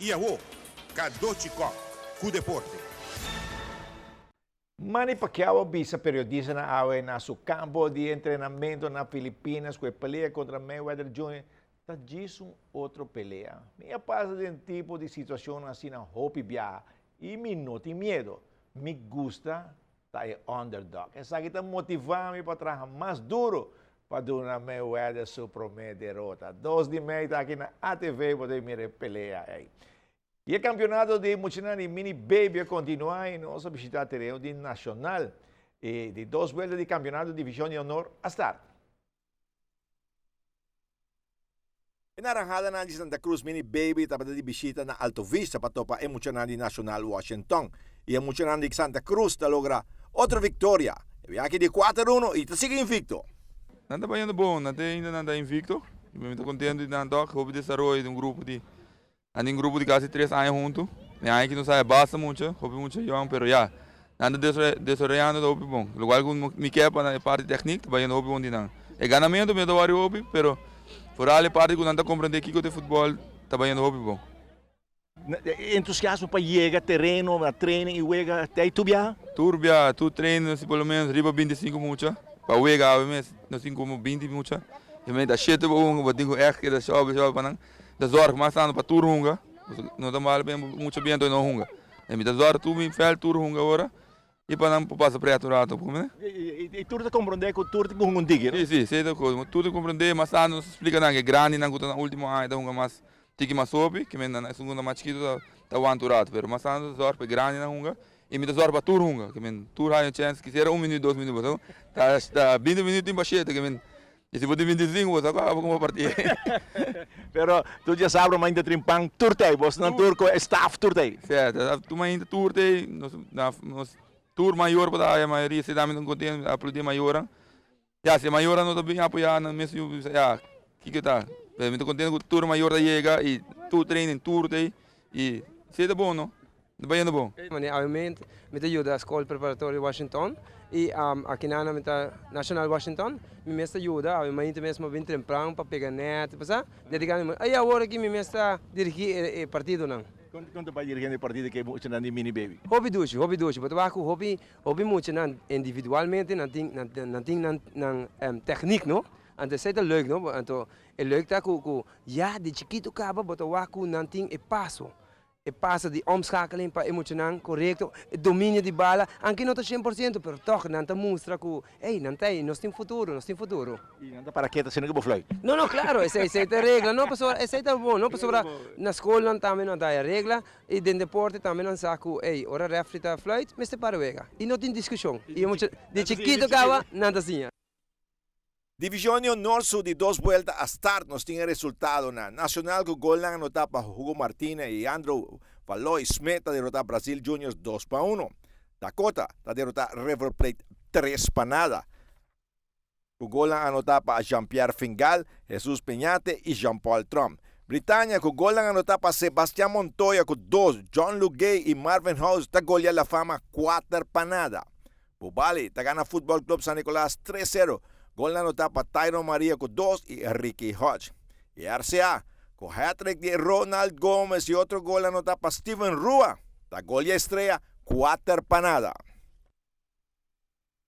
I awo, Cadochi Kock ku deporte. Manny Pacquiao a bisa periodistanan awe na su campo di entrenamento na Filipinas cu e pelea contra Mayweather Junior ta djis un otro pelea. Mi a pasa den tipo di situacionnan asina hopi biaha y mi no tin miedo. Mi gusta ta e underdog. Esaki ta motiva mi pa traha mas duro pa duna Mayweather su prome derota. Dos di mei ta aki na ATV bo ta mira e pelea ei. Y e campeonato di muchanan di mini baby a continua y nos a bishita tereno di Nacional. E di dos vuelta di campeonato division di honor a start. E naranhadanan di Santa Cruz Mini Baby tabata di bishita na Alto Vista pa topa e muchanan di Nacional Washington. Y e muchanan di Santa Cruz ta logra otro victoria. E biaha di kuater uno y ta sigui invicto. Nan ta bayendo bon, nan te ainda nan ta invicto. Y mi ta contento di nan tok, hopi desaroyo di un grupo di Nan tin grupo di casi tres aña hunto. E aña aki nos haya basta mucha, hopi mucha yong, pero ya, nan ta desaroyando ta hopi bon. Locual cu mi kier pa e parti techniek ta bayendo hopi bon di nan. E ganamento mi no ta wori hopi, pero vooral e parti cu nan ta comprende kico ta e futbol ta bayendo hopi bon. E entusiasmo pa yega tereno, na training y wega te ay tur biaha? Tur biaha, tur training nos tin por lo menos riba bintisinco mucha pa wega awe mes nos tin como binti mucha. E mei ta shete pa hunga, bo tin cu echt keda shobe shobe pa nan. Ta zorg mas tantu pa tur hunga, no ta bal pena mucha biento y no hunga. E mi ta zorg tur mi veld tur hunga ora y pa nan por pasa preto un rato, comprende? Y tur ta comprende cu tur tin cu hunga un tiki, no? Si, si, esey ta cos. Tur ta comprende, mas tantu nos ta splica nan cu e grandinan cu ta na ultimo aña ta hunga mas tiki mas hopi, ke men esun cu ta mas chikito ta ta wanta un rato, pero mas tantu ta zorg pa e grandinan hunga y mi ta zorg pa tur hunga, ke men tur haya un chance, kisiera un minuut, dos minuut, pasobra ta ta binti minuut tin pa shete, ke men Y si bo tin 25 bo sa cu abo como parti. Pero tur dja sabra mainta trin pan tur tey, bos nan tur cu e staff tur tey. Cierto, tur mainta tur tey, nos nos tur mayor por ta haya mayoria si tambe ta contento, mi ta aplaudi mayoran. Ya si e mayoran no ta bin apoya nan mes yu bisa ya kiko ta, pero mi ta contento cu tur mayor ta yega y tur training tur tey y si ta bon no. Ta bayendo bon. Mane awe mi ta yuda Skol Preparatorio Washington y aki nan mi ta National Washington. Mi mes ta yuda, awe mainta mes mi a bin tempran pa pega net, bo sa, dedica mi. Y awor aki mi mes ta dirigi e partidonan. Con ta bay dirigiendo e partido cu e muchanan di Mini Baby? Hopi dushi, hopi dushi. Bo ta wak cu hopi, hopi muchanan individualmente nan tin, nan tin nan, nan techniek, no? Anto esey ta leuk, no? Anto e leuk ta cu, cu ya di chikito caba bo ta wak cu nan tin e paso. E pasa di omschakeling pa e muchanan korekto, e dominio di bala, anke no ta 100%, pero tòg nan ta mustra ku, ey, nan ta ey, nos tin futuro, nos tin futuro. I nan ta para keta sino ku bo fluit. No, no, klaro, esei, esei ta e regla, no, pasobra esei ta bon, no, pasobra na skolnan tambe nan ta haya regla i den deporte tambe nan sa ku, ey, ora refri ta fluit, mester para wega. I no tin diskushon. I e mucha, di chikito kaba, nan ta siña. Division di Honor su di dos buelta a start nos tin e resultadonan. Nacional cu golnan anota pa Hugo Martina y Andrew Valoy Smith ta derota Brazil Juniors 2-1. Dakota ta derota River Plate 3-0. Cu golnan anota pa Jean-Pierre Fingal, Jesus Peñate y Jean-Paul Trump. Britannia cu golnan anota pa Sebastian Montoya cu dos, John Lugay y Marvin House ta golea La Fama 4-0. Bubali ta gana Futbol Club San Nicolas tres sero, golnan anotá pa Tyron Maria ku dos i Ricky Hodge. I RCA, ku hattrick di Ronald Gomez i otro gol anotá pa Steven Rua, ta golia Estrella 4-0.